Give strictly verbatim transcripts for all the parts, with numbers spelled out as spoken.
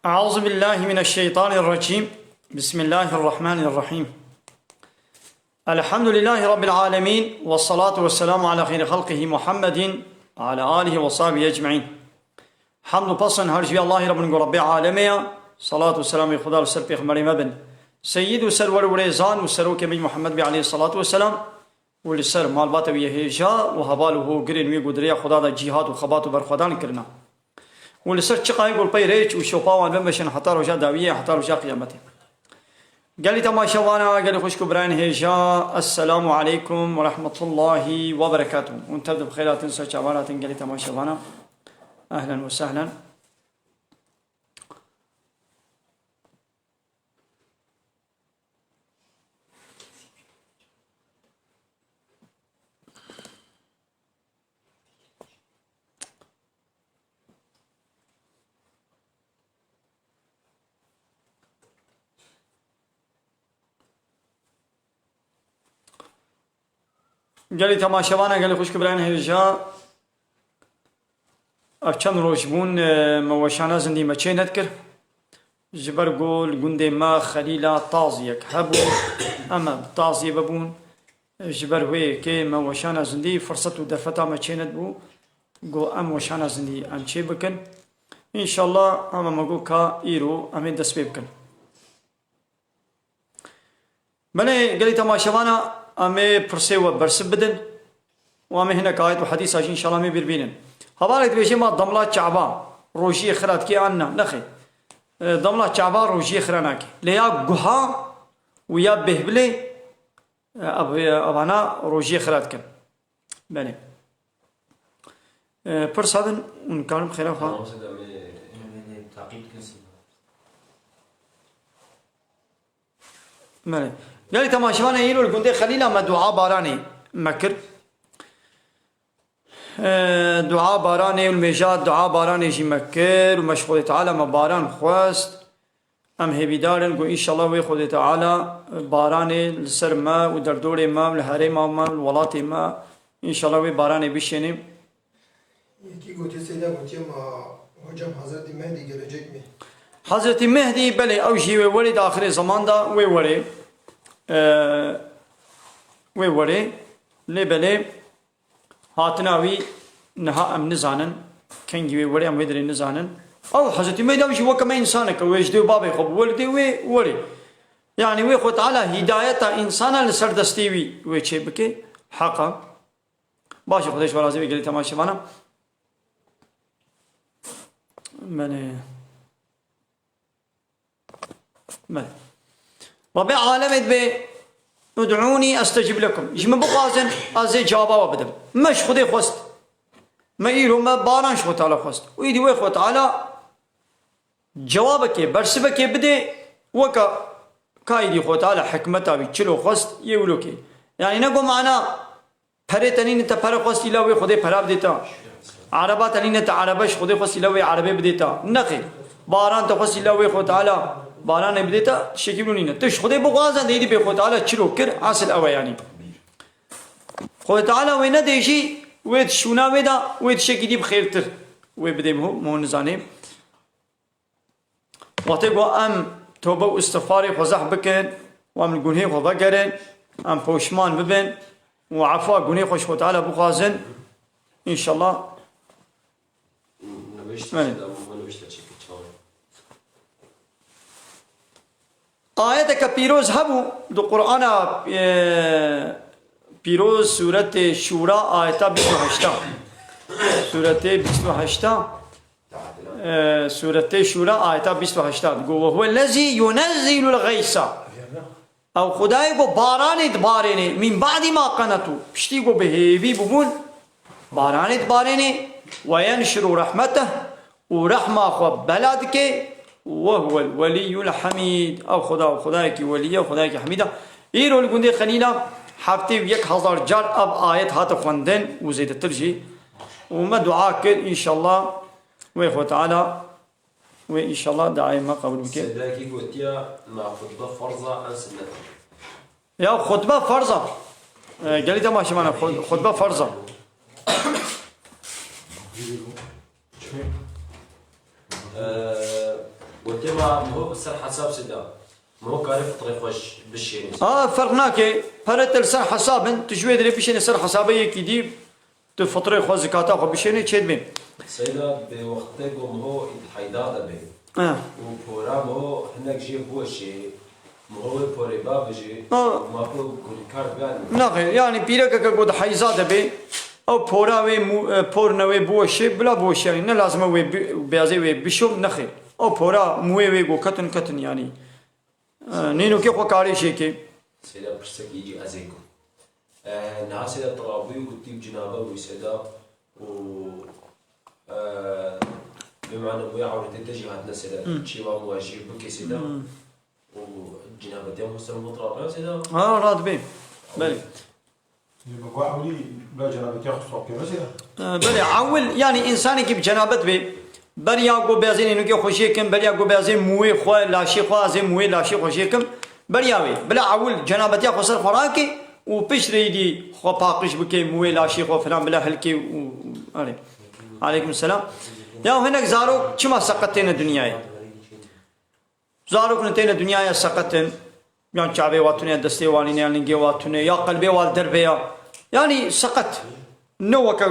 أعوذ بالله من الشيطان الرجيم. بسم الله الرحمن الرحيم. الحمد لله رب العالمين، والصلاة والسلام على خير خلقه محمد وعلى آله وصحبه أجمعين. Hamd û pesn her ji vî Allahî re bin ku Rebbê alemê ye. Salat û selamê Xuda li ser pêxemberê me bin. Seyyid û serwer û rêzan û serokê me Muhammed bî aleyhissalatu vesselam. û li ser malbata wî yê hêja û heval û hogirên wî ku di rêya Xuda de cîhad û xebat û berxwedan kirina. Û li ser çiqayê ku li pey rêç û şopa wan bimeşin heta roja dawiyê, heta roja qiyametê. Gelî temaşevana, gelî xwişk û birayên hêja, Esselamu aleykum ve rahmetullahi ve berekatuh. Hûn tev di bi xêr hatin, ser çavan hatin, gelî temaşevana. Ehlen ve sehlen. Gelî temaşevana, gelî xwişk û birayên hêja, ev çend roj bûn, e, me weşana zindî me çê nedikir. Ji ber ku li gundê me xelîla taziyek hebû, em bi taziyê bibûn. Ji ber wê yekê me weşana zindî firset û derfeta me çê nedibû ku em weşana zindî em çê bikin. Înşallah, em, me got ka îro em ê dest pê bikin. Belê, gelî temaşevana, em ê pirsê we bersiv bidin û em ê hinek ayet û hedîsa jî înşallah em ê bîr bînin. Hevalek dibêje ma damla çava rojiyê xira dike an na? Nexê. E, damla çava rojiyê xira nake. Lê ya guha û ya bêhvilê, e, ev, e, evana rojiyê xira dikin. Belê. E, pirsa din hûn karin xêra xwe. Tamam, siz de me- Em ê taqîb dikin siz. Belê. Gelî temaşevanê, îro li gundê Xelîla me dua baranê me kir. E, dua baranê û mêja dua baranê jî me kir û me ji Xwedê Teala me baran xwest. Em hêvîdar in ku înşallah wê Xwedê Teala baranê li ser me û derdorê me û li herêma me û li welatê me, înşallah wê baranê bişênê. Yekî gotiye, Seyda gotiye, ma hocam Hazreti Mehdi gelecek mi? Hazreti Mehdi, belê, ew jî wê werê di axirê zeman de wê werê. Ee, wê werê. Lê belê, hatina wî niha em nizanin. Kengî wê werê, em wê dirê nizanin. Ew Hazreti Mehdi ew jî weke me însanek e, wê ji dê û babê xwe bi welidê wê werê. Yanî wê Xwe Teala hîdayeta însana li ser destê wî wê çê bike. Heq e. Baş e, Xwedê ji we razî be gelî temaşevana. Belê. Belê. Rebê alemê dibê, "Ud'ûnî estecib lekum." Ji min bixwazin, ez ê cewaba we bidim. Me ji Xwedê xwest. Me îro me baran ji Xwe Teala xwest. Û îdî wê Xwe Teala cewabekê, bersivekê bidê, weke ka îdî Xwe Teala hikmeta wî çilo xwest, yê wilo kê. Yanî ne ku mana perê te nîne te pere xwest îla wê Xwedê pera bidê te. Ereba te nîne te erebe ji Xwedê xwest îla wê erebê bidê te. Nexêr. Baran te xwest îla wê Xwe Teala baranê bidê te, tiştekî wilo nîne. Tu ji Xwedê bixwaze, de îdî bê Xwe Teala çilo kir, esil ew e yanî. Xwedê Teala wê nedê jî, wê di şûna wê de, wê tiştekî dî bi xêrtir wê bidê, min hûn nizanê. Wextê ku em tobe û îstixfarê xwe zehf bikin û em li gunhê xwe vegerin, em poşman bibin û efwa gunhê xwe ji Xwe Teala bixwazin, înşallah. Nivişte Belê. Çi de bû, nivişte çi çawa? Ayeteke pîroz hebû di Qur'ana, e, pîroz, sûretê Şûra, ayeta bîst û heşta. Sûretê bîst û heşta. E, Sûretê Şûra, ayeta bîst û heşta digo, "Ve huwellezî yunezzilul geysa." Ew Xwedayê ku baranê dibarênê, "min ba'dî ma qenetû." Piştî ku bi hêvî bûbûn, baranê dibarênê, "Ve yenşiru rehmeteh." Û rehma xwe bela dike, "Ve huwel weliyyul hamîd." Ew Xweda, Xwedayekî welî ye, Xwedayekî hemîd e. Îro li gundê Xelîla heftê û yek hezar car ev ayet hate xwendin û zêdetir jî. Û me dua kir, înşallah, wê Xwe Teala, wê înşallah duayê me qebûl bike. Sedekî gotiya, "Ma xutbe ferz e, an sunnet e?" Ya xutbe ferz e. E, gelî temaşevana, xu-, xutbe ferz e. Ee, we Dema miho ser hesab sêda. Miho kare fitrê xwe bişêne. A, ferq nake. Pere te li ser hesab in, tu ji wê dirê bişêne ser hesabê yekî dî, tu fitrê xwe, zikata xwe bişêne, çêdibê. Seyda, bi wextê ku miho îd heyda de bê. Eh. Û pora miho hinek jê biweşê, miho wê porê ba bijê, Ha. Ma ku gunîkar biyanî. Naxê, yani pîrekeke ku di heyza de bê, ew pora wê mû-, e, porne wê biweşê, bila biweşê, yani ne lazim e wê bi-, beyazê wê bişo, nexê. Ew pora mûyê wê ku ketin, ketin yani. E, nînokê xwe karê jêkê. Seyda, pirsekî jî ez ê ku. E, niha seyda, tirabûyî û tî bi cinabe bûyî seyda û, e, bi mane mûyê ewretê te jî hatine seyda. Hı. Çêwa mûya jê bikê seyda. Hı. Û cinabetiya Musa Mutlaqa seyda. Ha, radibê. Belê. Ê, bi ku ewilî bila cenabetiya xwe stop kir, mesela? Ee, belê, ewil, yani, insanekî bi cenabet bê, beriya ku beyazê nînokê xwe jê kin, beriya ku beyazê mûyê xwe, laşê xwe, azê mûyê laşê xwe jê kin, beriya wê. Bila ewil cenabetiya xwe ser xwe rake û pişt re îdî xwe paqij bike, mûyê laşê xwe filan bila hilkê û, erê. Aleykum selam. Ya hinek zarok çima seqet têne dinyayê? Zarok ne têne dinyaya seqet in, yan çavê wa tune, destê wa nîne, yan lingê wa tune, ya qelbê wa li derve ya. Yani seqet. Ne weke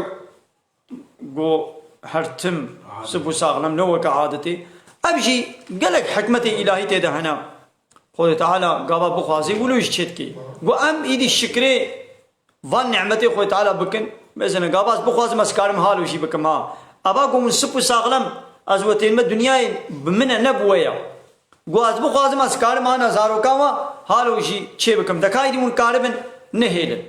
go her tim sip û saxlem, ne weke adetê. Ev jî gelek hikmetê îlahî tê de hene. Xwedê Teala gava bixwazî, wilo jî çêdikê. Go em îdî şikrê van nîmetê Xwedê Teala bikin. Mesela gava ez bixwazim, ez karim halo jî bikim ha. Eva ku min sip û saxlem, ez we tênme dinyayê, bi min e, ne bi we ya. Ku ez bixwazim, ez karim ana zarokan we halo jî çê bikim. De ka êdî hûn karibin nehêlin.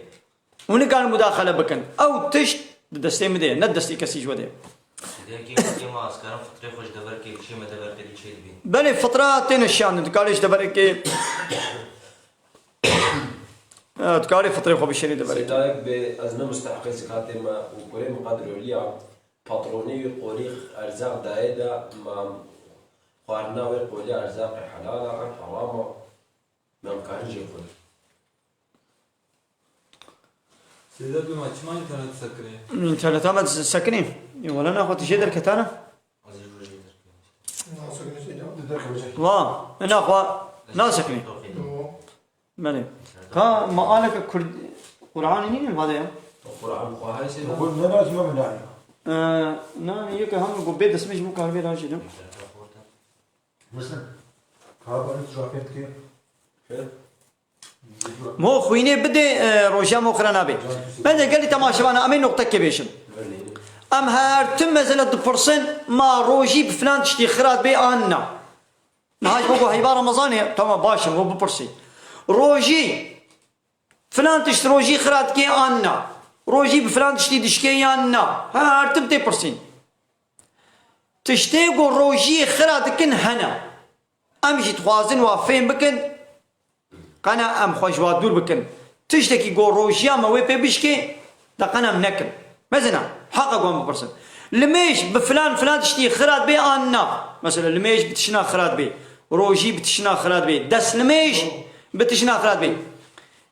Hûn nikarin mudaxele bikin. Ew tişt di destê min de ye, ne di destê kesî ji we de ye. Dê kê, kê ma ez karim fitrê xwe ji deverkê bişême, deverkê dî çê dibî? Belê, fitra têne şiyandin, dikarê ji deverkê, e, dikarê fitrê xwe bişênî deverkê. Sêdayek bê, ez ne mustehiqê zikatê me û kurê min qedroliya, patronê wî qolî erzaq dayê de, ma xwarina wê qolî erzaqê helal a an heram a? Me em karin jê xwin. Seyda, tu ma çima înternet sekinî? Înterneta me sekinî? Ê, wele naxwe tu jê derketane? Ez ê ji we jê derkevim. Nasekinî Seyda. Di derkeve çek. Wa, e, naxwe nasekinî. Yo. Belê. Ka maaleke Kurd, Qur'anê nînin vade ya? Qur'an xwe hay Seyda. Xwe ne lazim e min nayê. E, na, yeke hemû ku bê destmêj bû karibê rajê de. Mesela, ka bana tu cevap et ki. He? Mo xwînê bidê, e, rojiya mo xira nabe. Me de gelî temaşevana, em ê noqtekê bêjin. Em her tim mesela dipirsin, ma rojî bi filan tiştî xira dibê an na? Niha ji bo ku heyva Remezanê, tamam, baş e, bo bipirsî. Rojî, filan tişt rojî xira dikê an na? Rojî bi filan tiştî dişkê yan na? Ha, her tim tê pirsîn. Tiştê ku rojiyê xira dikin hene. Em jî dixwazin wa fêm bikin. Qena em xwe ji wa dûr bikin. Tiştekî ku rojiya me wê pê bişkê, de qena em nekin. Mezina, heqa ku em bipirsin. Limêj bi filan, filan tiştî xira dibê an na? Mesela limêj bi tişna xira dibê. Rojî bi tişna xira dibê. Destlimêj bi tişna xira dibê.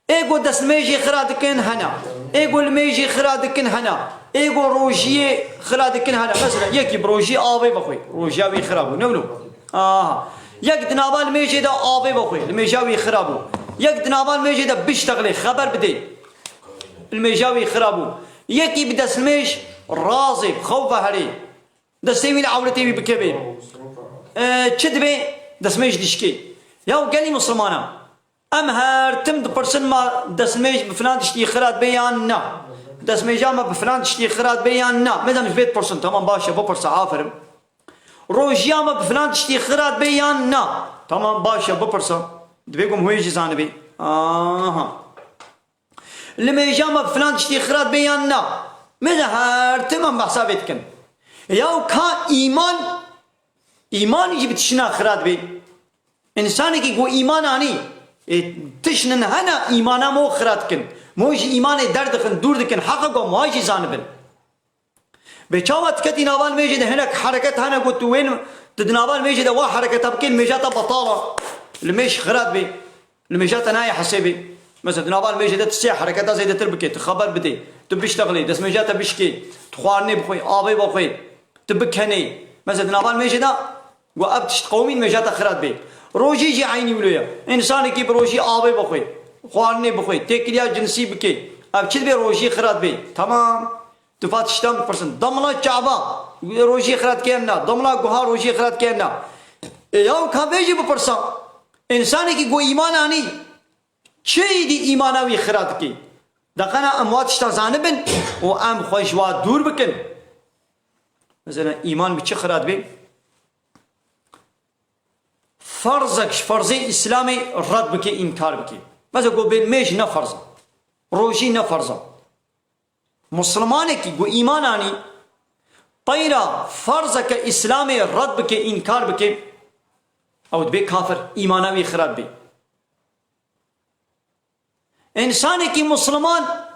Ê ku destmêjê xira dikin hena. Ê ku limêjê xira dikin hena. Ê ku rojiyê xira dikin hena. Mesela yekî bi rojî avê vexwê. Rojiya wî xira bû. Ne wilo? Aha. Yek di nava limêjê de avê vexwê. Limêja wî xira bû. Yek di nava limêjê de biştexlê, xeber bidê. Limêja wî xira bû. Yekî bi destmêj razê, bi xew ve herê. Destê wî li ewretê wî bikevê. E, çi dibê? Destmêj dişkê. Ya gelî misilmana. Em her tim dipirsin, ma destmêj bi filan tiştî xira dibê yan na? Destmêja me bi filan tiştî xira dibê yan na? Mezem ji vê dipirsin, tamam, baş e, bipirse, aferin. Rojiya me bi filan tiştî xira dibê yan na? Tamam, baş e, bipirse. Dibê ku em huyê jî zanibê. Aha. Limêja me bi filan tiştî xira dibê yan na? Meze her tim em behsa vê dikin. Ya ka îman, îmanî jî bi tiştîna xira dibê. Însanekî ku îman anî, ê, tiştin hene îmana mo xira dikin. Mo ji îmanê derdixin, dûr dikin, heqa ku em wa jî zanibin. Bê çawa tu ketî nava limêjê de hinek hereket hene ku tu wên, tu di nava limêjê de wa hereketa bikê, limêja te betal a. Limêj xira dibê. Limêja te nayê hesêbê. Mesela di nava limêjê de tu sê hereketa zêdetir bikê, tu xeber bidê, tu biştexlê, destmêja te bişkê, tu xwarinê bixwê, avê vexwê, tu bikenê. Mesela di nava limêjê de Got, ev tişt qewimîn me jate xirat bê. Rojî jî eynî wilo ye. Însanekî bi rojî avê bixwe, xwarinê bixwe, têkiliya cinsî bike. Ev çi dibe rojî xirat bê? Tamam. Tu va tiştan bipirsin. Demla çava rojî xirat kê na. Demla guha rojî xirat kê na. E, yaw ka vê jî bipirsa. Însanekî ku îman anî, çi êdî îmana wî xirat dike? Deqena em wa tiştan zanibin û em xwe ji wa dûr bikin. Mesela îman bi çi xirat bê? Ferzek ji ferzê Îslamê red bike, înkar bike. Mesela ku bê mêj ne ferz e. Rojî ne ferz e. Muslimanekî ku îman anî, teyra ferzeke Îslamê red bike, înkar bike, ew dibe kafir, îmana wî xirat bê. Însanekî musliman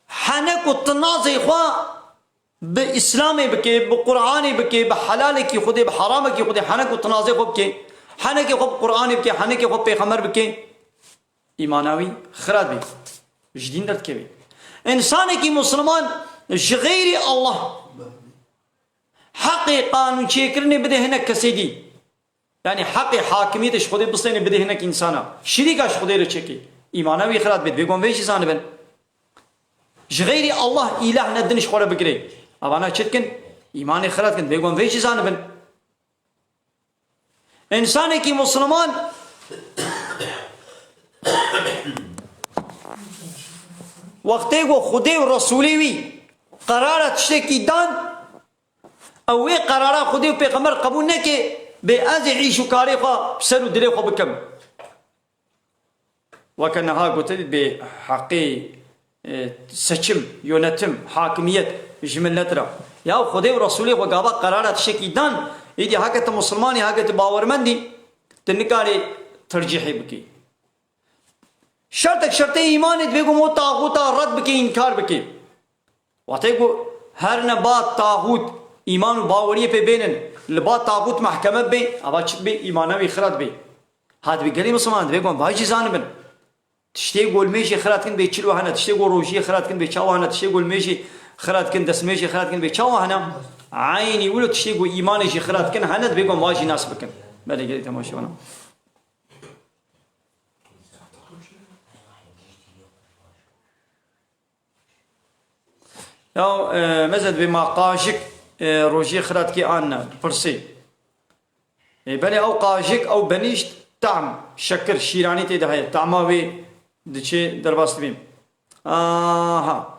henek û tinazê xwe bi Îslamê bike, bi Qur'anê bike, bi helalekî Xwedê, bi heramekî Xwedê, henek û tinazê xwe bike, henekê xwe bi Qur'anê bike, henekê xwe bi pêxember bike, îmana wî xirat bê. Ji dîn derdikeve. Însanekî musliman ji xeyrî Allah heqê qanûnçêkirinê bide hinek kesê dî. Yanî heqê hakimiyetê ji Xwedê bistêne bidê hinek însana. Şirîka ji Xwedê re çêkê. Îmana wî xirat bê. Divê gon vê jî zanibin. Ji xeyrî Allah îlah ne din ji xwe re bigirê. Evana çi dikin? Îmanê xirat dikin. Divê gon vê jî zanibin. Însanekî musliman wextê ku Xwedê û Resûlê wî qerara tiştekî dan, ew wê qerara Xwedê û Pêxember qebûl neke, bê ez ê îş û karê xwe bi ser û dilê xwe bikim. Weke niha gotin bê heqê, e, seçim, yönetim, hakimiyet ji millet re. Ya Xwedê û Resûlê xwe gava qerara tiştekî dan, êdî heke tu musulmanî, heke tu bawermendî, tu nikarê tercîhê bikî. Şertek şertê îmanê divê ku mo taxûta red bikê, înkar bikê. Wextê ku her ne ba taxût îman û baweriyê pê bênin, li ba taxût mehkeme bê, ava çi bê, îmana wî xirat bê. Ha divê gelê misilman divê ku em vay jî zanibin. Tiştê ku li mêjê xirat kin bê çilo hene, tiştê ku rojiyê xirat kin bê çawa hene, tiştê ku li mêjê xirat kin, destmêjê xirat kin bê çawa hene. Eynî wilo tiştê ku îmanê jî xirat kin hene, divê ku em vay jî nas bikin. Belê gelê temaşevana. Ya, e, meze dibê ma qajik, e, rojiyê xirat kê an ne, pirsê. E, belê ew qajik, ew benîşt, tam, şekir, şîranî tê de heye, tama wê diçê derbas dibî. Aha.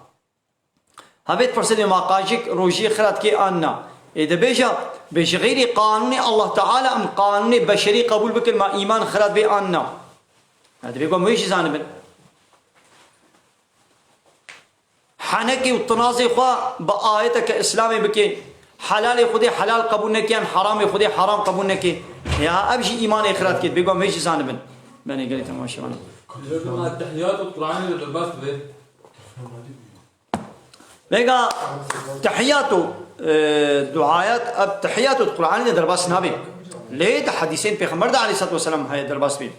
Havê dipirsê dibê ma qajik rojiyê xirat kê an ne. E, dibêje, bê ji xeyrî qanûnê Allah Teala em qanûnê beşerî qebûl bikin, ma îman xirat bê an ne. Ha, divê ku em wê jî zanibin. Henekê û tinazê xwe bi ayeteke Îslamê bike. Helalê Xwedê helal qebûl neke, yan heramê Xwedê heram qebûl neke. Ya ev jî îmanê xirat kê, divê ku em vê jî zanibin. Benê gelê temaşevanan. Hocam, Tehiyyat û Kur'anê de derbas dibe. Vêga tehiyyat û, e, duayat, ev tehiyyat û Kur'anê de derbas nabe. Lê di hedîsên Pêxember de aleyhissalatu vesselam heye derbas bî.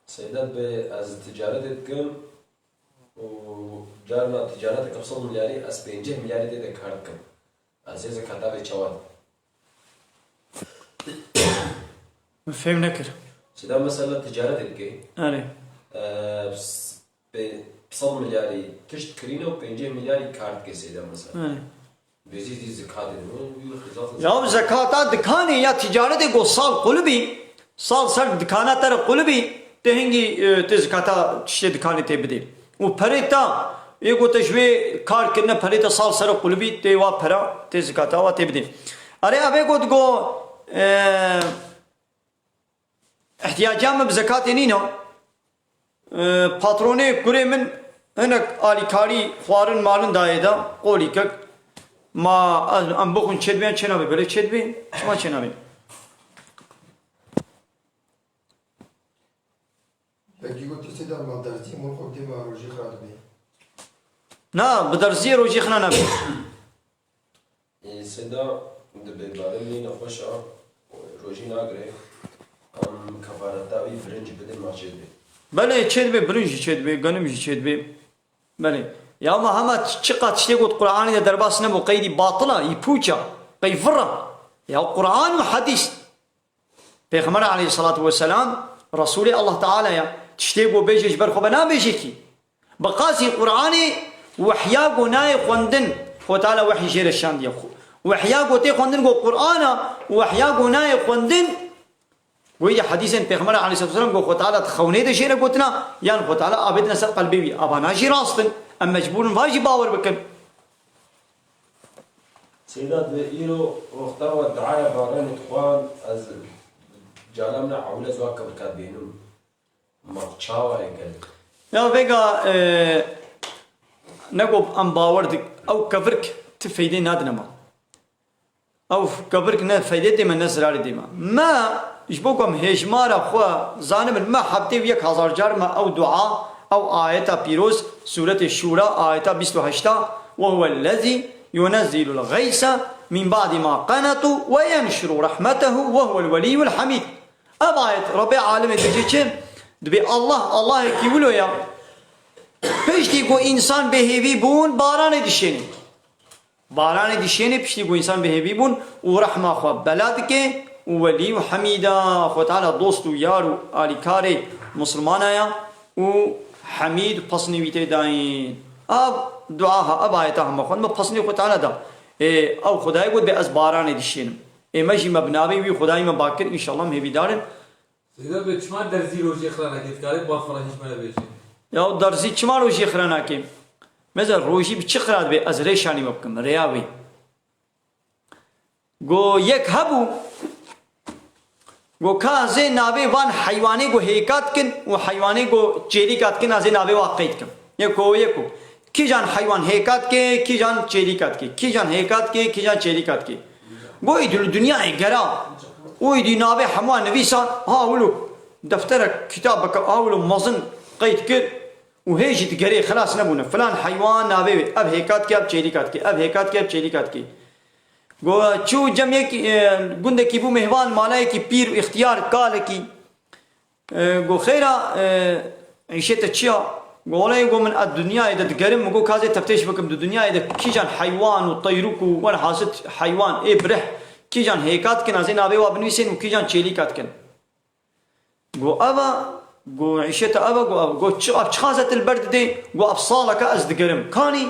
Seyda, dibê ez ticaretê dikim û carna ticareteke bi sed milyarî ez pêncî milyarî tê de kar dikim. Ez ê zekata vê çawa dikim? Min fêm nekir. Seyda, mesela ticaretê dike. Erê. Eee, s-, pê-, sed milyarî tişt kirîne û pêncî milyarî kar dike Seyda mesela. Erê. Bêzî zî zikatê dibin, wî xizafin. Ya zekata dikanê ya ticaretê ku sal qulibî, sal ser dikana te re qulibî, tê hingî, e, tê zekata tiştê dikanê tê bidê. Û perê ta, ê ku te ji wê kar kirine perê te sal ser qulibî, tê wa pera, tê zekata wa tê bidê. Erê, ev ê ku digo, e, Ihtiyaca min bi zekatê nîne. Ee, patronê kurê min hinek alîkarî xwarin marin dayê de, qolîkek. Ma ez, em bixwin çêdibê, çênabê, belê çêdibê, çima çênabê? Pekî got, tê sê de ma derzî mol xwe dê ma rojî xira dibê. Na, bi derziyê rojî xina nabê. Ê, Seyda, dibê barê wî nexweş a, rojî nagire, em kefareta wî birinc bidin ma çêdibê. Belê, çêdibê, birinc jî çêdibê, genim jî çêdibê. Belê. Ya ma hema çi qat tiştê got Qur'anê de derbas nebû, qeydî batil a, yî pûç a. Pey vira. Ya Quran û hadîs. Pêxember aleyhissalatu vesselam Resulê Allah Teala ya. Tiştê ku bêje ji ber xwe be nabêje kî. Bi qasî Quranê wehya ku nayê xwendin, Xwe Teala wehyî jê re şandiye. Wehya ku tê xwendin ku Qurana, wehya ku nayê xwendin, Wî di hedîsên Pêxember aleyhisselatu vesselam got, Xwe Teala di xewnê de jê re gotina, yan Xwe Teala avêtine ser qelbê wî. Ava na jî rast in. Em mecbûr in va jî bawer bikin. Seyda, di îro wexta we duaya baranê dixwan, ez cala min a ewle ziwa kevrikat bênim. Ma çawa ye gel? Ya vêga, e, ne got em bawer dik, ew kevirk ti feydê nadine ma. Ew kevirk ne feydê dê me, ne zirarê dê me. Me ji bo ku em hêjmara xwe zanibin, me heftê û yek hezar car me ew dua, ew ayeta pîroz, Sûretê Şûra, ayeta bîst û heşta, "Ve huwellezî yunezzilul geyse min ba'di ma qenetu ve yenşuru rahmetehu ve huwel weliyul hamîd." Ev ayet Rebbê alemê dibêje çi? Dibê Allah, Allahekî wilo ya. Piştî ku însan bêhêvî bûn, baranê dişêne. Baranê dişêne piştî ku însan bêhêvî bûn û rehma xwe bela dike û welî û hemîda Xwe Teala dost û yar û alîkarê misilmana ya û hemîd pesnê wî tê dayîn. Ev dua ha, ev ayeta hema xwend, me pesnê Xwe Teala da. Ê, ew Xwedayê got bê ez baranê dişênim. Ê me jî me bi navê wî Xwedayî me bakir, înşallah em hêvîdar in. Seyda be, çima derzî rojê xira nake? Dikarê bafira hîç me nebêje. Ya derzî çima rojê xira nake? Mesela rojî bi çi xira dibe? Ez rêşanî me bikim, rêya wê. Go yek hebû, go ka zê navê van heywanê go hêka dikin û heywanê go çêlîka dikin, a zê navê wa qeyd kim. Yeko, yeko. Kîjan heywan hêka dike, kîjan çêlîka dike, kîjan hêka dike, kîjan çêlîka dike. Go êdî li dinyayê gera û êdî navê hemû nivîsan, ha wilo defterek, kitabeke, ha wilo mezin qeyd kir û hê jî digerê, xilas nebûne. Filan heywan navê wê, ev hêka dike, ev çêlîka dike, ev hêka dike, ev çêlîka dike. Go çû cem yek, e, gundekî bû mêhvan, malayekî pîr û îxtiyar, kalekî. E, go xeyra, e, îşê te çi ya? Go wele, go min a dinyayê de digerim, go ka zê teftêş bikim, di dinyayê de kîjan heywan û teyrûk û welhasit heywan ê birih, kîjan hêka dikin, a zê navê wa binivîsên û kîjan çêlîka dikin. Go eva, go îşê te eva, go eva, go çi, ev çiqas e tu li ber didê? Go ev saleke ez digerim. Kanî?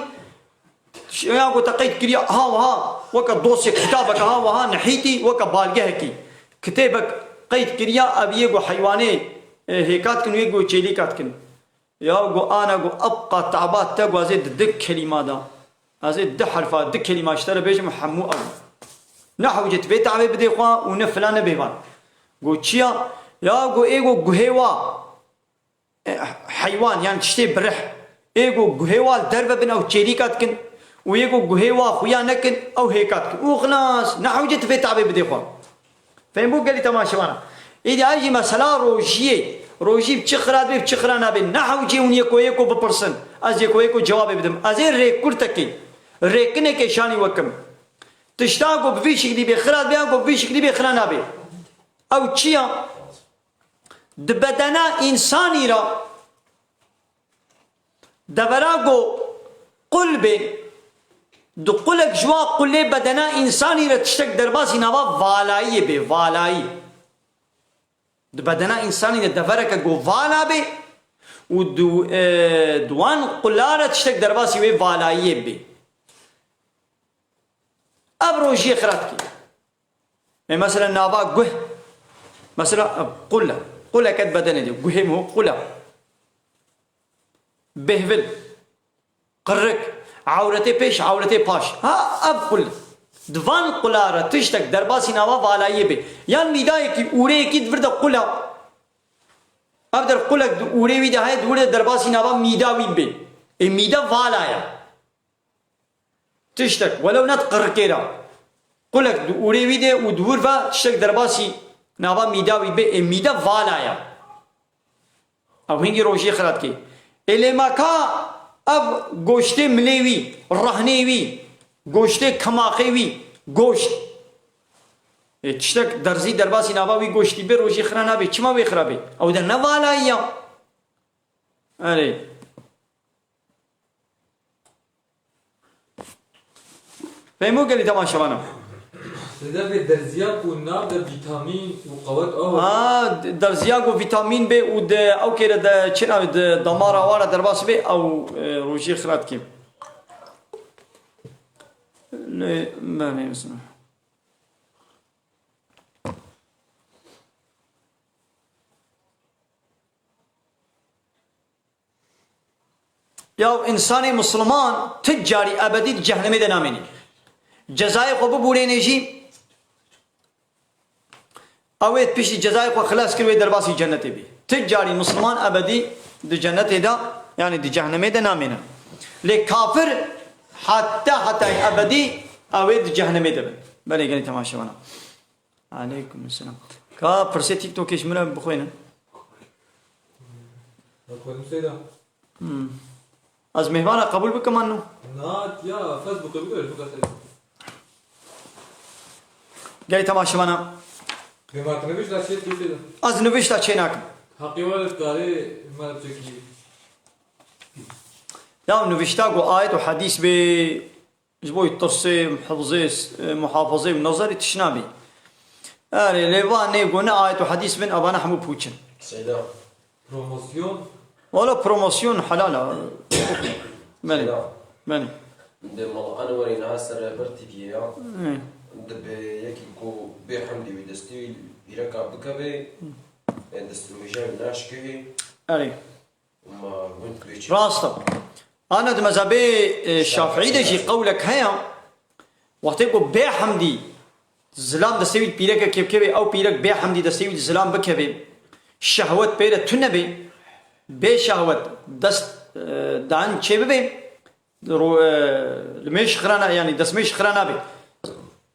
Ya ku te qeyd kiriya ha wiha, weke dosyek, kitabeke ha wiha nihîtî, weke balgehekî. Kitêbek qeyd kiriya, ev yê ku heywanê, e, hêka dikin, wê ku çêlîka dikin. Ya ku ana ku ev qat taba te ku ez ê di du kelîma de, ez ê du herfa, du kelîma ji te re bêjim, hemû ew. Ne hewce tu vê tavê bidê xwe û ne filan ne bêvan. Ku çi ya? Ya ku ê ku guhê wa, e, heywan, yan tiştê birih, ê ku guhê wa li derve bin, ew çêlîka dikin û yê ku guhê wa xuya nekin, ew hêka dikin. Û xilas, ne hewce tu vê tavê bidê xwe. Fêm bû gelî temaşevana. Îdî ay jî mesela rojiyê, rojî bi çi xira dibe, bi çi xira nabe. Ne hewce hûn yeko yeko bipirsin. Ez yeko yeko cewabê bidim. Ez ê rêkurtekê, rêkinekê şanî wekim. Tişta ku bi vî şiklî bê xira dibe, ku bi vî şiklî bê xira nabe. Ew çi ya? Di bedena însanî re, devera ku qul bê, di qulek ji wa qulê bedena însanî re tiştek derbasî nava valayiyê bê, valayî. Di bedena însanî de devereke ku vala bê û di, e, di wan qula re tiştek derbasî wê valayiyê bê. Ev rojiyê xira dikê. Ê, mesela nava guh. Mesela, e, qule. Quleke di bedenê de. Guhê min qule. Bêhvil. Qirik. Ewretê pêş, ewretê paş. Ha, ev qule. Di van qula re tiştek derbasî nava valayiyê bê. Yan mîdayekî, ûreyekî di vir de qule. Ev der qulek di ûrê wî de heye, di wir de derbasî nava mîda wî bê. Ê mîde vala ye. Tiştek, welew ne di qirikê re. Qulek di ûrê wî de û di wir ve tiştek derbasî nava mîda wî bê, ê mîde vala ye. Ew hingî rojiyê xira dikê. Ê lê ma ka ev goştê milê wî, rehnê wî, goştê kimaxê wî, goşt. Ê tiştek derzî derbasî nava wî goştî bê, rojiyê xira nabê. Çima wê xira bê? Ew de ne valayî ya. Erê. Fehmo gelî temaşevana. Seyda bê derziya ku nav de vîtamîn û qewet aw. Ha, derziya ku vîtamîn bê û de ew kêre de çi navê de damara wara derbas bê, ew, e, rojî xira dikê. Lê, me nêvîsine. Ya însanê misliman tu carî ebedî di cehnemê de namênî. Cezayê xwe bibûrênê jî, ew ê piştî cezayê xwe xilas kir, wê derbasî cennetê bî. Tu carî misliman ebedî di cennetê de, yanî di cehnemê de namêne. Lê kafir heta hetayê ebedî ew ê di cehnemê de bin. Belê gelî temaşevana. Aleykum selam. Ka pirsê TikTokê ji min re bixwînin. Bak koydum Seyda. Hmm. Ez mêvana qebûl bikim an no? Na, ya, Facebook'e bir öyle bu kadar. Gelî temaşevana. Kıymatını bir şey şey Seyda. Ez nivîşta çê nakim. Hakkı var tarih maalesef ki. Ya nivîşta ku ayet û hadîs bê, ji bo tirsê, hifzê, e, muhafazê û nazarê tişt nabî. Erê, lê va nê ku ne ayet û hadîs bin, evana hemû pûç in. Seyda. Promosyon. Wala promosyon helal a. Belê. Seyda. Belê. Di mala Enwerê niha ser ber T V'yê ya. Hı. Di bi yekî ku bê hemdî wî destî wî pîreka bikeve, e, destnûêja wî naşkevê. Erê. Rast e. Ana di mezhebê, e, Şafîî de jî qewlek heye. Wextê ku bê hemdî zilam destê wî pîrekekê bikevê, ew pîrek bê hemdî destê wî zilam bikevê, şehwet pê re tune bê, bê şehwet dest, e, dan çê bibe, ro-, e, limêj xira na-, yanî destmêj xira nabe.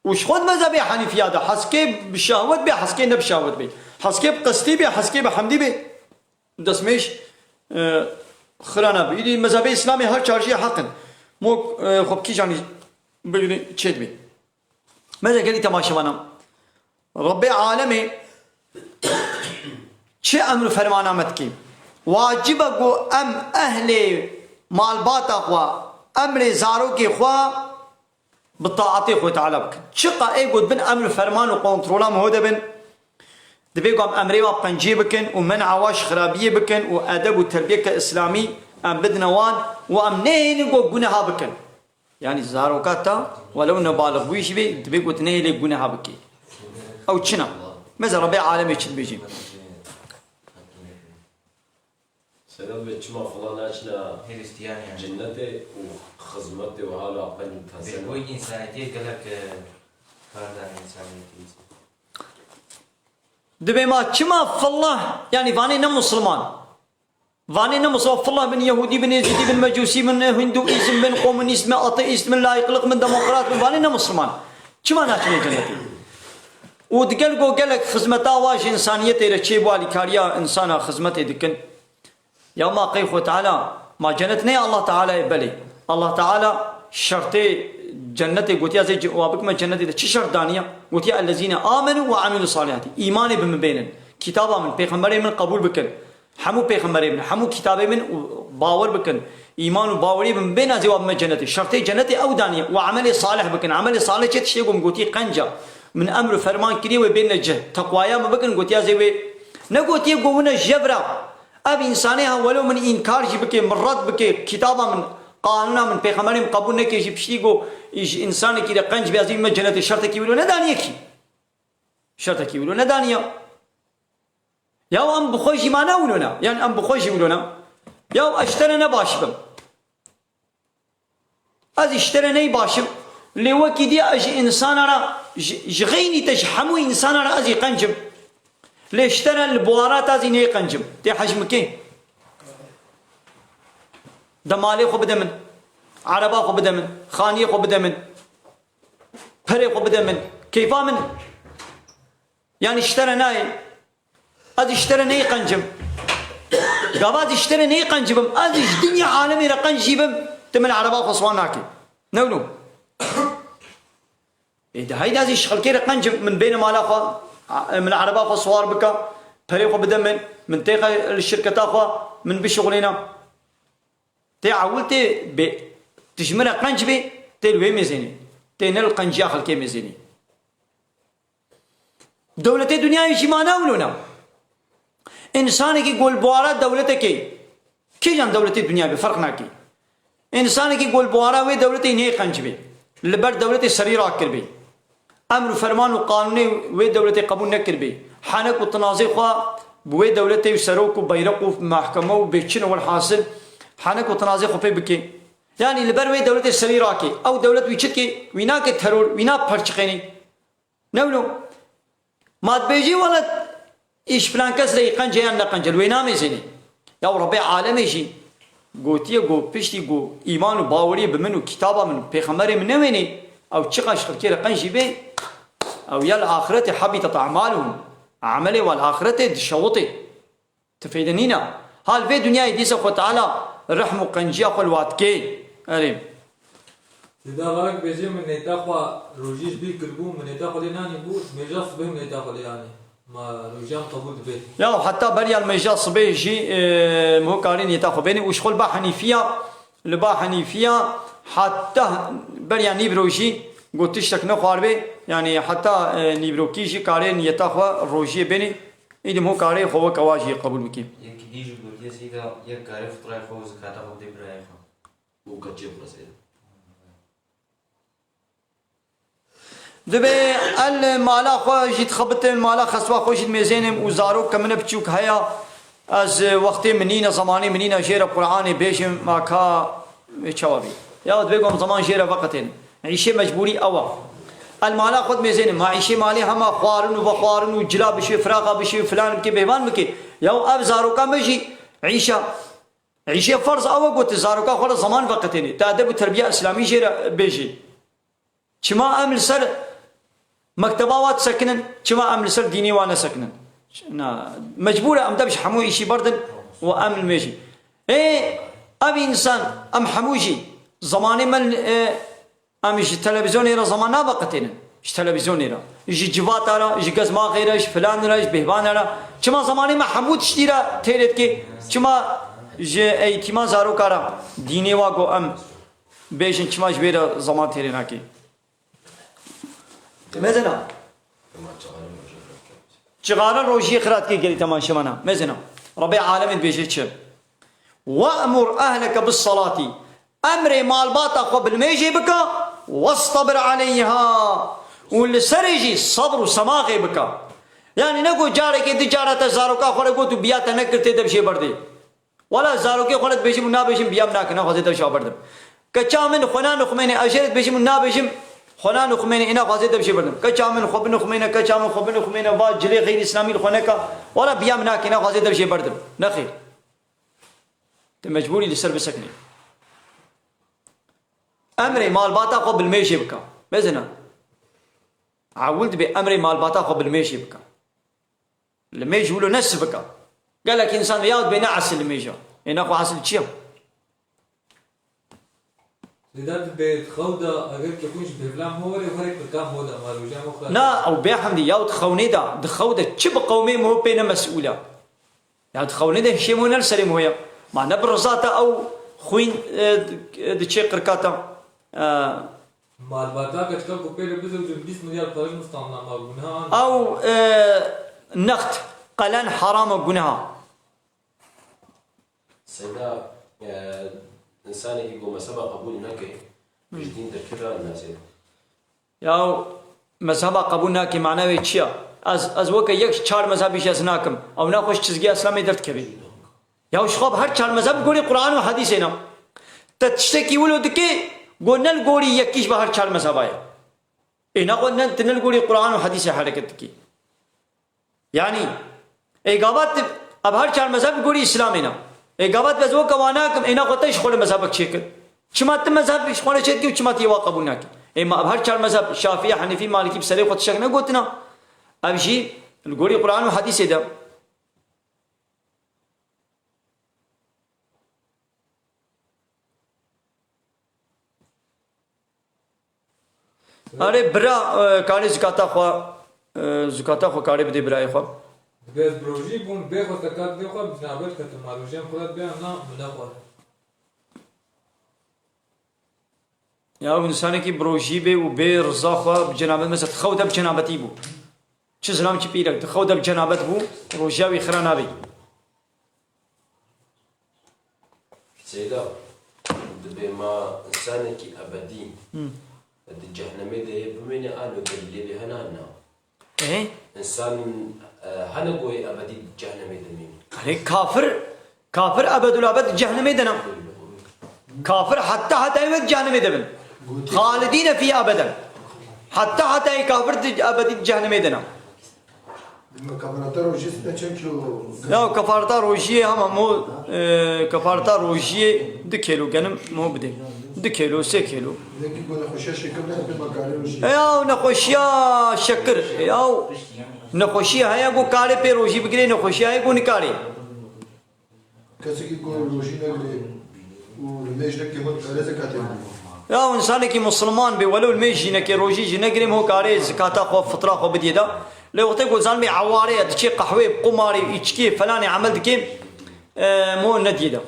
Û ji xwe di mezhebê Henîfiya de heskê bi şehwet bê, heskê ne bi şehwet bê. Heskê bi qestî bê, heskê bi hemdî bê. Destmêj, e, xira nabe. Îdî mezhebê Îslamê her çar jî heq in. Mok, e, xwe bi kîjan jî bigirî çê dibê. Meze gelî temaşevana. Rebbê alemê çi emr û fermana me dikê? Wacib e ku em ehlê malbata xwe, emrê zarokê xwe, bi taetê Xwê Teala bikin. Çiqa ê ku di bin emr û ferman û kontrola min de bin, divê ku em emrê wa qenciyê bikin û men'a wa ji xirabiyê bikin û edeb û terbiyeke îslamî em bidine wan û em nehêlin ku guneha bikin. Yanî zaroka te welew nebalixbûyî jî bê, divê ku tu nehêlê guneha bikî. Ew çi ne? Meze Rebê alemê çi dibêjî? Sedat Bey, çima falan naçine Hêrîstiyan yani. Cennetê û xizmetê û hala qenc û teze ne? Bêhbûyî însaniyetiyê gelek, e, kar dane însaniyetê. Dibê ma çima fillah, yani vanê ne Musulman. Vanê ne Musulman, fillah bin Yehudî, bin Êzidî, bin Mecusî, bin Hinduîzm, bin komünîst, bin ateîst, bin layîqlik, bin demokrat, bin vanê ne Musulman. Çima naçine cennetê? Û digel go gelek xizmeta wa ji însaniyetê re çê bû, alîkariya însana xizmetê dikin. Ya ma qey Xwe Teala, ma cennet ne ya Allah Teala ye? Belê. Allah Teala şertê cennetê gotiya zê ce-, wa bikime cennetê de çi şert daniye? Gotiye, "Ellezîne amenu ve amilus salihati." Îmanê bi min bênin. Kitaba min, pêxemberê min qebûl bikin. Hemû pêxemberê min, hemû kitabê min û bawer bikin. Îman û bawerî bi min bên, ez ê wa bime cennetê. Şertê cennetê ew daniye. Û emelê salih bikin. Emelê salih çi tiştê ku min gotî qenca. Min emr û ferman kiriye wê bêne cih. Teqwaya min bikin, gotiya zê wê. Negotiye ku wine jevra. Ev însanê ha welo min înkar jî bike, min red bike, kitaba min, qanûna min, pêxemberê min qebûl neke jî piştî ku ji însanekî re qenc bê, ez ê bime cennetê, şertekî wilo nedaniye kî. Şertekî wilo nedaniye. Ya em bi xwe jî ma ne wilo ne. Yani em bi xwe jî wilo ne. Ya ez ji te re ne baş bim. Ez ji te re ney baş im. Lê wekî dî ez ji însana re, ji, ji xeynî te ji hemû însana re ez ê qenc im. Lê ji te re li buwara te ez ê ney qenc im. Tê hej min kê? De malê xwe bide min. Ereba xwe bide min. Xaniyê xwe bide min. Perê xwe bide min. Keyfa min. Yani ji te re nayê. Ez ji te re ney qenc im. Gava ez ji te re ney qenc bim. Ez ji dinya alemê re qenc jî bim. Tu min ereba xwe siwar nakî. Ne wilo? Ê, de heyda ez ji xelkê re qenc im. Min bêne mala xwe. A, min ereba xwe siwar bika. Perê xwe bide min. Min têxe li şirketa xwe. Min bişixulêne. Tê ewil tê bê, tu ji min re qenc bê, tê li wê mêzênê. Tê ne li qenciya xelkê mêzênê. Dewletê dinyayê jî ma ne wilo ne. Însanekî ku li buhara dewletekê, kîjan dewletê dinyayê be, ferq nake. Însanekî ku li buhara wê dewletê nê qenc bê, li ber dewletê serî rakiribê, emr û ferman û qanûnê wê dewletê qebûl nekiribê, henek û tinazê xwe bi wê dewletê û serok û beyreq û mehkeme û bêçin û welhasil henek û tinazê xwe pê bike. Yanî li ber wê dewletê serî rake. Ew dewlet wî çi dike? Wî nake teror, wî naperçiqênê. Ne wilo? Ma dibêjî wele îş filan kes re î qenc e yan ne qenc e, li wê namêzênê. Ya Rebbê alemê jî gotiye ku piştî ku îman û baweriyê bi min û kitaba min û pêxemberê min newênê, ew çiqas ji xelkê re qenc jî bê, ew ya li axirete habitat a'maluhum. Emelê wan li axirete dişewitê. Ti feyde nîna. Hal vê dinyayê dîsa Xwe Teala rehm û qenciya xwe li wa dikê. Erê. Seyda Barak bêje, min nêta xwe rojî ji bîr kiribû, min nêta xwe lê nanîbû, mêja sibê min nêta xwe lê anî. Ma rojiya min qebûl dibe? Ya heta beriya li mêja sibê jî, e, min ho karê nêta xwe bênî û ji xwe li ba Henîfiya, li ba Henîfiya heta beriya nîvro jî got tiştek nexwaribê, yanî heta, e, nîvrokî jî karê niyeta xwe rojiyê bênî. Îdî min ho karê xwe weke wa jî qebûl bikî. Yekî dî jî gotiye, Seyda, yek karê fitrayê xwe û zikata xwe bidê birayê xwe. Û keçê xwe Seyda. Dibê el mala xwe jî dixebitim, mala xeswa xwe jî dimêzênim û zarok ke min e biçûk heya, ez wextê min nîne, zemanê min nîne jê re Qur'anê bêjim, ma ka çawa bî? Ya dibê ku em zeman jê re veqetênin. Îşê mecbûrî ew e. El mala xwe dimêzênin. Ma îşê malê hema xwarin û vexwarin û cila bişê, firaqa bişê, filan bikê, bêvan bikê. Ya ev zaroka me jî îşa, îşê ferz ew e ku tu zaroka xwe re zeman veqetênî. Tu edeb û terbiya îslamî jê re bêjî. Çima em li ser mekteba wa disekinin, çima em li ser dînê wa nesekinin? Na, mecbûr e em dev ji hemû îşî berdin û em li mêjî. Ê, ev însan, em hemû jî, zemanê me, e, em ji televîzyonê re zeman naveqetênin. Ji televîzyonê re, ji civata re, ji gezmaxê re, ji filan re, ji bêhvanê re. Çima zemanê me hemû tiştî re têrê dike? Çima ji eğîtîma zaroka re dînê wa ku em bêjin, çima ji wê re zeman têrê nake? Mezena. Çixare rojiyê xirat kê gelî teman şemana. Mezena. Rebê alemê dibêje çi? "We'mur ehleke bis salati." Emrê malbata xwe bi limêjê bike, "Westabir aleyha." Û li serê jî sebr û semaxê bike. Yanî ne ku carekê di cara te zaroka xwe re got û biya te nekir tê de bi jê berdê. Wela zarokê xwe re dibêjim û nabêjim, biya min nake, naxwazê dev ji xwe berdim. Keça min xwe nanixumêne, ez jê re dibêjim û nabêjim, xwe nanixumêne, ê naxwazê dev jê berdim. Keça min xwe binixumêne, keça min xwe binixumêne, va cilê xeyrî îslamî li xwe neka, wela biya min nake, naxwazê dev jê berdim. Nexêr. Tu mecbûrî li ser bisekinî. Emrê malbata xwe bi limêjê bike. Mezina. Ewil dibê emrê malbata xwe bi limêjê bike. Limêj wilo ne sivik e. Gelek însan ya dibê ne esil limêj e. Ê nexwe esil çi ye? Lê da dibê di xew de eger kekûn ji bêvla ho were, were qirka ho de, ma roja ho xira. Na, ew bê hemdî, ya di xewnê de, di xew de çi bi qewmê min ho pê ne mesûl e. Ya di xewnê de hişê min ho ne li serê min ho ye. Ma ne bi riza te ew xwîn, e, di, diçê qirka te. E, Malbata keçika ku pê re bizewicin bîst milyar pere ji min standa, ma guneha an? Ew, e, next, qelen heram e, guneha. Seyda, e, însanekî ku mezheba qebûl neke, ji dîn derkeve an nasê? Ya mezheba qebûl nake, mana wê çi ya? Ez, ez weke yek ji çar mezhebî jî ez nakim. Ew naxwe ji çizgiya Îslamê derdikevê. Ya ji xwe bi her çar mezheb gorî Quran û hedîsê ne. Te tiştekî wilo dike, go ne li gorî yekî ji bi her çar mezheba ye. Ê naxwe ne, tu ne li gorî Quran û hedîsê hereket dikî. Yanî, ê gava tu, ev her çar mezheb li gorî Îslamê ne. Ê gava tu ez weke wan nakim, ê naxwe te ji xwe li mezhebek çêkir. Çima tu mezheb ji xwe re çêdikî û çima tu yê wa qebûl nakî? Ê ma ev her çar mezheb, Şafî, Henîfî, Malikî, bi serê xwe tiştek negotina. Ev jî li gorî Quran û hedîsê de. Erê bira, e, karê zikata xwe, e, zikata xwe karê bidê birayê xwe. Dibê ez bi rojî bûm, bê xwe zekat bê xwe bi cenabet ketim, ma rojiya min xwe dibê na min nexwe. Ya ew însanekî bi rojî bê û bê riza xwe bi cenabet, mesela xew de bi cenabetî bû. Çi zilam çi pîrek, di xew de bi cenabet bû, rojiya wî xira nabê. Seyda, dibê ma insanekî ebedî Hı. di cehnemê de yê bimêne a li ber lêvê hene na? Ê? Însan, e, hene ku yê ebedî di cehnemê de mîne? Erê kafir, kafir ebedul ebed di cehnemê de ne. Kafir heta hetayê wê di cehnemê de bin. Xalidîne fî ebeden. Heta hetayê kafir di ebedî di cehnemê de ne. Kefareta rojiyê sine çend kilo? Ya kefareta rojiyê hema mo, e, kefareta rojiyê du kilo genim mo bidê. Du kilo, sê kilo. Nekî ku nexweşiya şekir ne pê makarê rojiyê. Ya nexweşiya şekir. Ya nexweşiya heye ku karê pê rojî bigirê, nexweşiya heye ku nikarê. Kesekî ku rojî negirê û li mêj neke min dikare zekatê bidê? Ya însanekî misilman bê welew li mêj jî neke rojî jî negirê min ho karê zekata xwe fitra xwe bidiyê de. Lê wextê ku zanibê eware ye diçê qehwê bi qumarê û îçkiyê felanê emel dikê min ho nediyê de.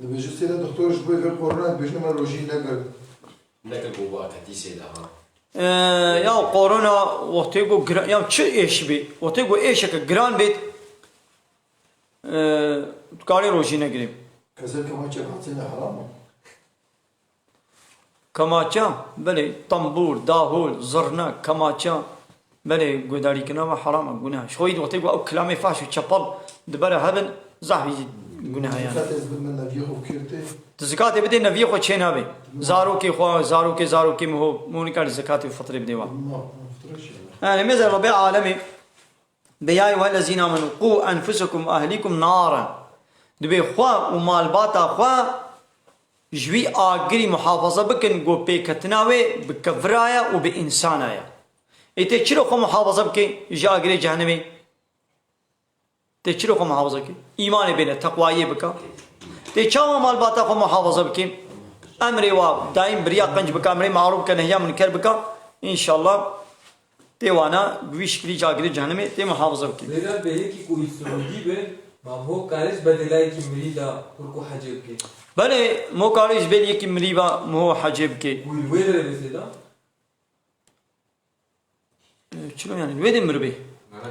Dibêje sêre doktor ji bo vê korona dibêjin me rojî negir. Nekir bo ba ketî sêde ha. Ee, ya korona wextê ku gira, ya çi êş bê? Wextê ku êşeke giran bêt, ee, tu karê rojî negirê. Kesel kemaçe hatsêne heram e? Kemaçe, belê, tembûr, dahol, zirne, kemaçe, belê, guhdarîkirina me heram e, guneh e. Ji xwe yî wextê ku ew kilamê fahş û çepel di ber re hebin, zehf yî guneh e yani. Zekatê ez bidime neviyê xwe bikir tê? Tu zekatê bidê neviyê xwe çê nabe. Zarokê xwe, zarokê zarokê min ho, min nikare zekatê û fitrê bidê wan. Tamam, fitre şey. Yani mêze Rebê alemê, Bê ya eyyuhellezîne amenu qû enfusekum ve ehlîkum naren. Dibê xwe û malbata xwe ji wî agirî muhafaza bikin, ku pêketina wê bi kevira ye û bi însana ye. Ê tê çilo xwe muhafaza bike ji agirê cehennemê? Tê çilo xwe muhafaza bike? Îmanê bêne, teqwayiyê bike. Tê çawa malbata xwe muhafaza bike? Emrê wa daîm biriya qenc bike, emrê marûf bike, nehya munker bike. Înşallah. Tê wana bi wî şiklî ji agirê cehennemê tê muhafaza bikî. Lêda bê yekî ku Îsraîlî be, ma ho kare ji bedelayekî mirî de kurk û hecê bike? Belê, mo kare ji bel yekî mirî ve mo hecê bike. Ku li wê derê be sêda? Çilo yani wê de miribê.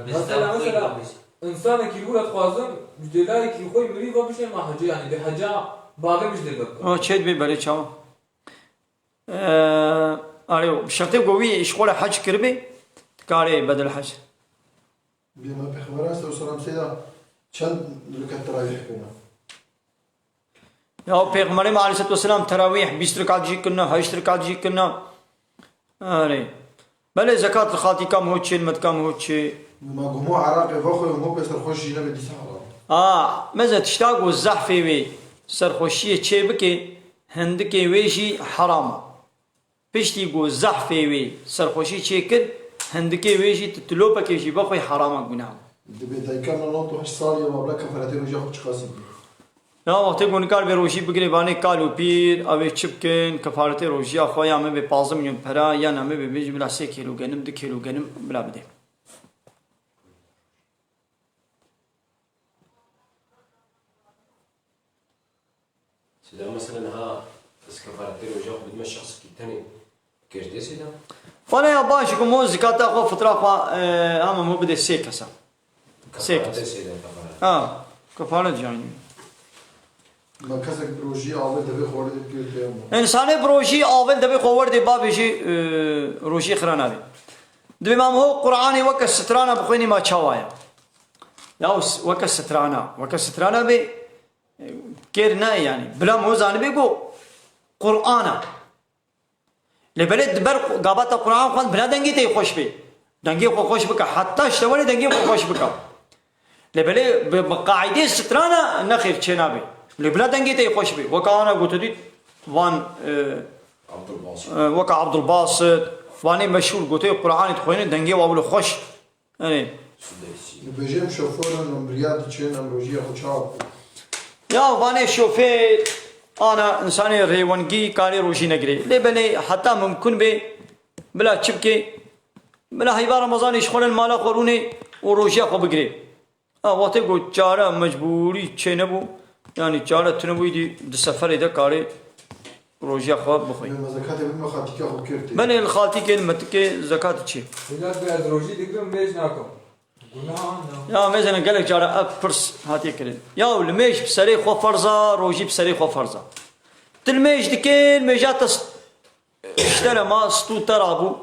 Mesela, mesela, insanekî li wir ez xwazim ji delayekî xwe mirî ve bişê ma hecê, yani bi heca bavê min ji dê bibke. O çê dibê belê çawa? Arê, bi şertê ku wî ji xwe re hec kiribê, dikarê bedel hec. Bê me Pêxember aleyhisselatu vesselam sêda çend reket terawîh kirine? Ya Pêxemberê me aleyhisselatu vesselam terawîh bîst rekat jî kirine, heşt rekat jî kirine. Arê. Belê zekat li xatîka min ho çê, li medka min ho çê. Ma gumo Iraqê vexwe û ho pê serxweş jî nebe dîsa heram. A, meze tişta ku zehfê wê serxweşiyê çê bike, hindikê wê jî heram e. Piştî ku zehfê wê serxweşî çê kir, hindikê wê jî tu tilopekê jî vexwe heram e, guneh e. Dibê dayika min nod û heşt salî ye, ma bila kefaretê roja xwe çiqasî bike? Ya wextê ku nikaribe rojî bigirê, vanê kal û pîr, ew ê çi bikin, kefaretê rojiya xwe ya min bê pazdeh milyon pera, yan em ê bê bêjin bila sê kêlo genim, du kêlo genim bila bidê. Sêda, meselen, ha, ez kefaretê roja xwe bidime şexsekî tenê, kêş dê sêda? Vana ya baş ku mo zekata xwe, fitra xwe, e, hema mo bidê sê kesa. Sê kes. Kefaretê sêda, kefaret. Ha, kefaret yani. Ma kesek bi rojî avê devê xwe werdê pîr tê hema. Însanê bi rojî avê devê xwe werdê bavêjî, e, rojî xira nabê. Dibê ma ho Qur'anê weke strana bixwînî ma çawa ye? Ya weke strana, weke strana bê, e, kêr ne yani. Bila mo zanibê ku Qur'an e. Lê belê di ber gabata Qur'an xwend bila dengê te yê xweş bê. Dengê xwe xweş bike. Heta ji te were dengê xwe xweş bike. Lê belê bi, bi qaîdeyê strana nexêr çênabê. Lê bila dengê te yê xweş bê. Weka ana gote dît van, e, Abdulbasit. E, weka Abdulbasit, vanê meşhûr goteyê Qur'anê dixwêne dengê wa wilo xweş. Erê. Dibêje em şofêr in, em bi riya diçin, em rojiya xwe çawa bikin? Ya vanê şofêr ana însanê rêwengî karê rojî negirê. Lê belê heta mimkun bê bila çi bikê? Bila heyva Remezanê ji xwe re li mala xwe rûnê û rojiya xwe bigirê. Ha, wextê ku çare mecbûrî çênebû, yanî çare tunebû, îdî di seferê de karê rojiya xwe bixwî. Ê, me zekatê bidime xaltîka xwe kir tê. Belê, li xaltîkê, li metikê zekat çi? Wila ez rojî digirim, mêj nakim. Gunah ne? Ya, mêzene gelek cara ev pirs hatiye kirin. Ya, li mêj bi serê xwe ferz a, rojî bi serê xwe ferz a. Tu li mêj dikê, li mêja te st-, ji te re ma stû te rabû.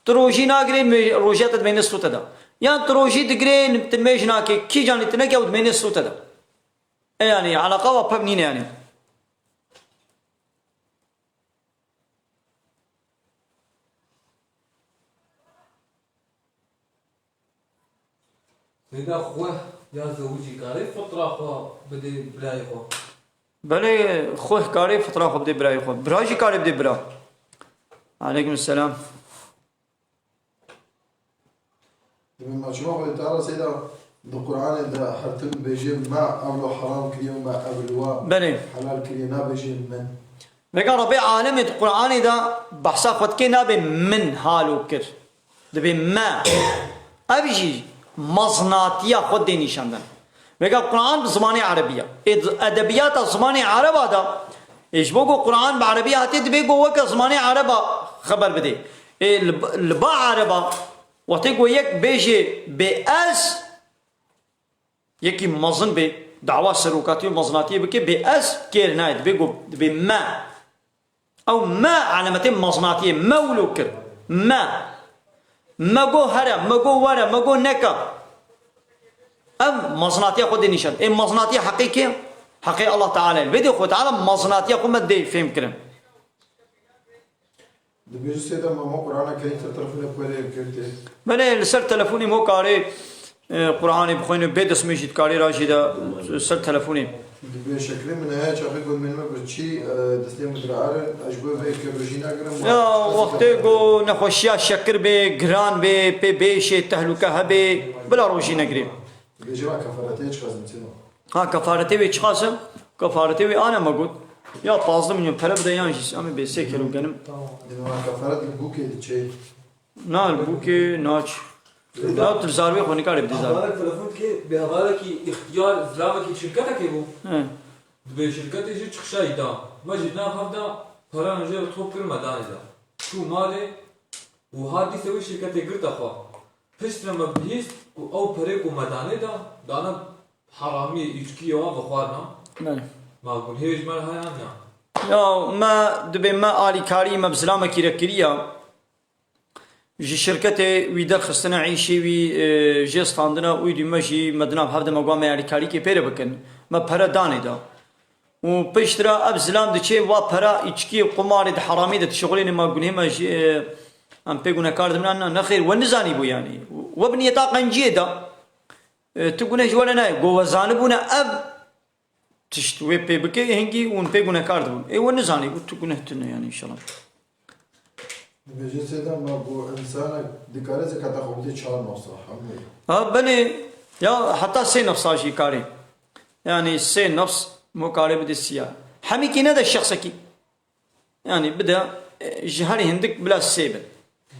Tu rojî nagirê, mê-, rojiya te dimêne stû te de. Yan tu rojî digirê, tu mêj nakê, kî canî tu neke û dimêne stû te de. E, yanî, eleqa wa pev nîne, yanî. Seyda, xweh ya zewicî karê fitra xwe bidê birayê xwe? Belê, xweh karê fitra xwe bidê birayê xwe. Bira jî karê bidê bira. Aleykum selam. Dibê me çima Xwedê Teala Seyda di Qur'anê de her tim dibêje me ev lo heram kiriye û me ev li wa Belê. Helal kiriye, nabêje min. Vêga Rebê alemê di Qur'anê de behsa xwe dike, nabê min halo kir. Dibê me. Ev jî mezinatiya xwe dê nîşan dan. Vêga Qur'an bi zimanê erebî ye. Ê di edebiyata zimanê ereba de, ê ji bo ku Qur'an bi erebî hatiye, dibê ku weke zimanê ereba xeber bidê. Ê li, li ba ereba, wextê ku yek bêjê bê ez, yekî mezin bê, dawa serokatî û mezinatiyê bike, bê ez kêr nayê, dibê ku, dibê me. Ew me elemetê mezinatiyê, me wilo kir. Me. Me go here, me go were, me go neke. Ev mezinatiya xwe dê nîşan. Ê mezinatiya heqê kê? Heqê Allah Teala ye. Vê dê Xwedê Teala mezinatiya xwe me dê fêm kirin. Dibêjî Seyda, me ma Qur'ana Kerîm ser telefonê xwe rê girtê. Belê, li ser telefonê mo karê, e, Qur'anê bixwîne, bê destmêj jî dikarê ra jî de ser telefonê. Dibê şekilê min heye, çaxê ku min me bir çî, e, destê min dire arin, ez ji bo vê ke rojî nagirim. Ya, wextê ku nexweşiya şekir bê, giran bê, pê bêşê, tehlûke hebê, bila rojî negirê. Dibêjî ra kefaretê çiqas in, çi ne? Ha, kefaretê wê çiqas e? Kefaretê wê ane me got. Ya pazdeh milyon pere bide yan jî, em ê bê sê kilo genim. Dibê me kefaret li bûkê diçe. Na, li bûkê naç. Ya tu li zarvê xwe nikarê bidî zarvê. Hevalek telefon dike, bi hevalekî îxtiyar, zilavekî şirketekê bû. He. Dibê şirketê jî çixşayî da. Me jî nav hev da, peran jê re top kir me danê da. Çû malê û hat dîse wê şirketê girte xwe. Piştre me bihîst ku ew perê ku me danê da, dane heramiyê, îçkiyê wan vexwarina. Belê. Ma gunhê wê ji me re heye an na? Ya me dibê me alîkarî me bi zilamekî re kiriya. Ji şirketê wî derxistine, îşê wî, e, jê standine, û dî me jî me di nav hev de me got me alîkarîkê pê re bikin. Me pere danê da. Û piştre ev zilam diçê, va pera îçkiyê, qumarê, di heramî de dişixulêne, ma gunhê me jî, e, em pê gunekar dibin an na? Nexêr, we nizanîbû yanî. We bi niyeta qenciyê da. E, tu guneh ji we re nayê. Go we zanibûne ev tişt wê pê bike, hingî hûn pê gunekar dibûn. Ê we nizanîbû, tu guneh tune yanî înşallah. Dibêje Seyda, ma ku însanek dikare zekata xwe bide çar nefsa, hemû? Ha, belê. Ya heta sê nefsa jî karê. Yanî sê nefs mo karê bide siya. Hemîkî ne de şexsekî. Yanî bide, e, ji herî hindik bila sê bin.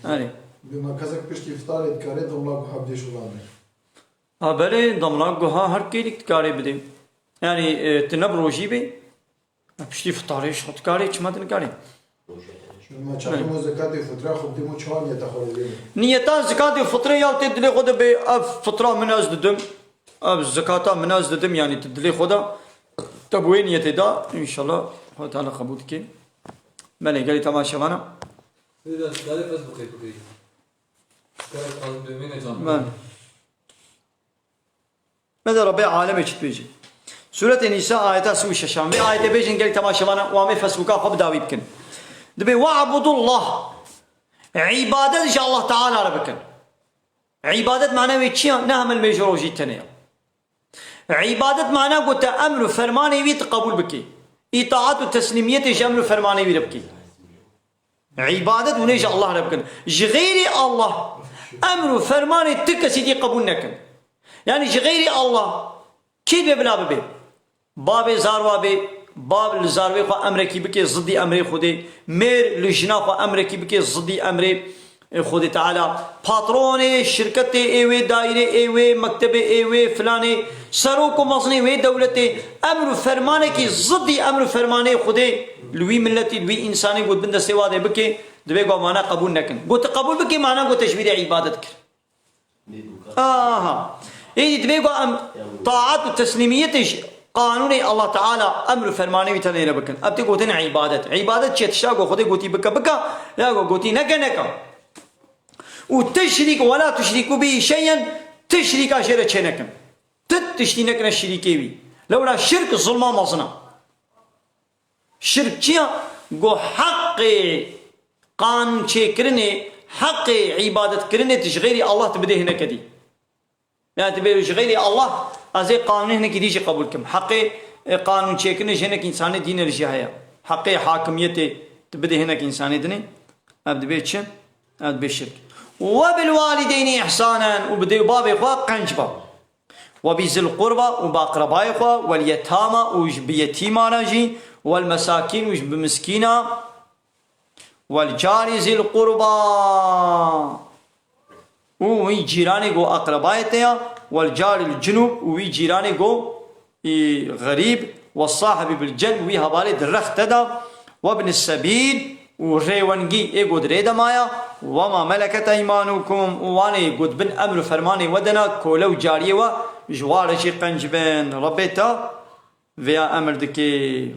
Yanî. Bê ma kesek piştî îftarê dikare demla guha bide şolan be? Ha, belê, demla guha her kêlîk dikare bide. Yanî, e, tu ne bi rojî bê. Piştî fitarê ji xwe dikarê, çima tu nikarî? Ma çaxê mo zekatê fitra xwe bidê, mo çawa niyeta xwe re bê? Niyeta zekatê fitrê ya tê dilê xwe de bê, ev fitra min ez didim, ev zekata min ez didim, yanî tu dilê xwe de, te bi wê niyetê da, înşallah Xwedê Teala qebûl dike. Belê, gelî temaşevana. Seyda, darê fes bixê bikirî. Kare xwazim dömêne can. Belê. Me de Rebê alemê çi dibêje? Sûretê Nîsa, ayeta sî û şeşan. Vê ayetê bêjin, gelî temaşevana, û em ê Facebooka xwe bi dawî bikin. Dibê, "We'budullah." Îbadet ji Allah Teala re bikin. Îbadet mane wê çi ya? Ne hemil mêj û rojî tenê ya. Îbadet mane ku te emr û fermanê wî tu qebûl bikî. Îtaat û teslîmiyetê ji emr û fermanê wî re bikî. Îbadet hûn ê ji Allah re bikin. Ji xeyrê Allah emr û fermanê ti kesî dî qebûl nekin. Yanî ji xeyrê Allah kî divê bila bibê? Bavê zarwa bê, bav li zarvê xwe emrekî bike zidî emrê Xwedê, mêr li jina xwe emrekî bike zidî emrê, Ê Xwedê Teala patronê şirketê ê wê, daîrê ê wê, mektebê ê wê, filanê serok û mezinê wê dewletê, emr û fermanekî ziddî emr û fermanê Xwedê li wî miletî, li wî însanê got bin destê wadê bike, divê ku mana qebûl nekin. Got tu qebûl bikî, mana got te ji wî re îbadet kir. Aha. Êdî divê ku em taat û teslîmiyetê ji qanûnê Allah Teala emr û fermanê wî tenê re bikin. Ev tê gotin îbadet. Îbadet çi ye? Tişta ku Xwedê gotî bike, bike. Ya ku gotî neke, neke. Û tişrîk, ولا تشركوا به شيئا, tişrîka jê re çê nekin. Ti tiştî nekine şirîkê wî. Lewla şirk zulma mezin e. Şirk çi ya? Ku heqê qanûn çêkirinê, heqê îbadetkirinê tu ji xeyrî Allah tu bidê hineke dî. Yani tu bê ji xeyrî Allah, ez ê qanûnê hinekî dî jî qebûl kim. Heqê, e, qanûn çêkirinê ji hinek însanê dînê re jî heye. Heqê hakimiyetê tu bidê hinek însanê dinê, ev dibê çi? Ev dibê şirk. وبالوالدين إحسانا, û bi dê û bavê xwe qenc be. وبذي القربى, û bi aqrebayê xwe, واليتامى, û ji bi yetîmana jî, والمساكين, û ji bi miskîna, والجار ذي القربى, û wî cîranê ku aqrebayê te ya, والجار الجنب, û wî cîranê ku, î, xerîb, والصاحب بالجنب, wî hevalê di rex te de, وابن السبيل, û rêwengî ê ku di rê de maye, وما ملكت أيمانكم, û wanê ku di bin emr û fermanê we de ne, kole û cariyê we, ji wa re jî qenc bin. Rebbê te vêya emir dike.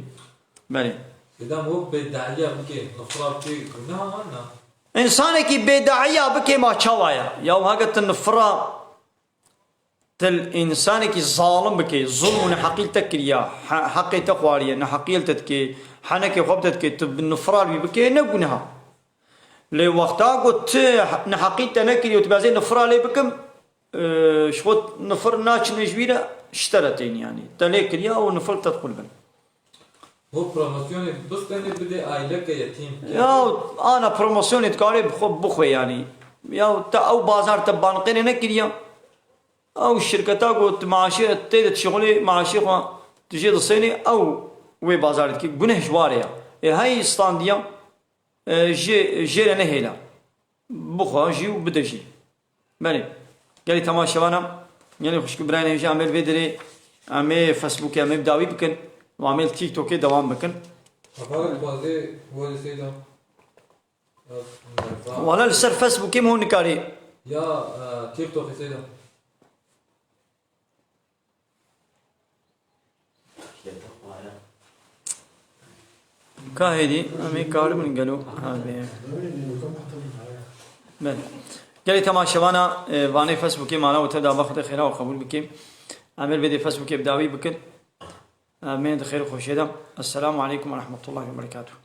Belê. Sedam, wek bêdehiya bike, nifra bike, guneha wan ne? Însanekî bêdehiya bike ma çawa ye? Ya heke tu nifra til însanekî zalim bike, zulm û neheqî li te kiriya, he-, heqê te xwariye, neheqî li te dike, henekê xwe bi te dike, tu bi nifra li wî bike, ne guneha. Lê wexta ku tu neheqî te nekiriye û tu bezê nifra lê bikim, e, ji xwe nifir naçine ji wî re, ji te re tên yanî. Te lê kiriya û nifir te dixul bin. Bo promosyonê bistenê bidê aileke yetîm. Ya ana promosyonê dikarê bi xwe bixwe yanî. Ya te ew bazar te banqênê nekiriya. Ew şirketa ku tu maaşê tê de dişixulê, maaşê xwe tu jê disênê, ew wê bazarê dikê. Guneh ji warê ya. Ê hey standiya, e, jê, jê re nehêle. Bixwe jî û bide jî. Belê. Gelî temaşevana, gelî xwişk û birayên hêja, em ê li vê derê, em ê Facebookê em ê bi dawî bikin û em ê li TikTokê dewam bikin. Hevalek dixwazê werê Seyda. Ya, Wala li ser Facebookê min hûn nikarî. Ya, e, TikTokê Seyda. Ka hêdî, em ê karibin gelo. Hadi. Ben. Gelê temaşevana, e, vanê Facebookê mala û te da, Xwedê xêra û qebûl bike. Em ê vê dê Facebookê bi dawî bikin. Em ê di xêr û xweşiyê de. Esselamu aleykum ve rahmetullahi ve berekatuhu.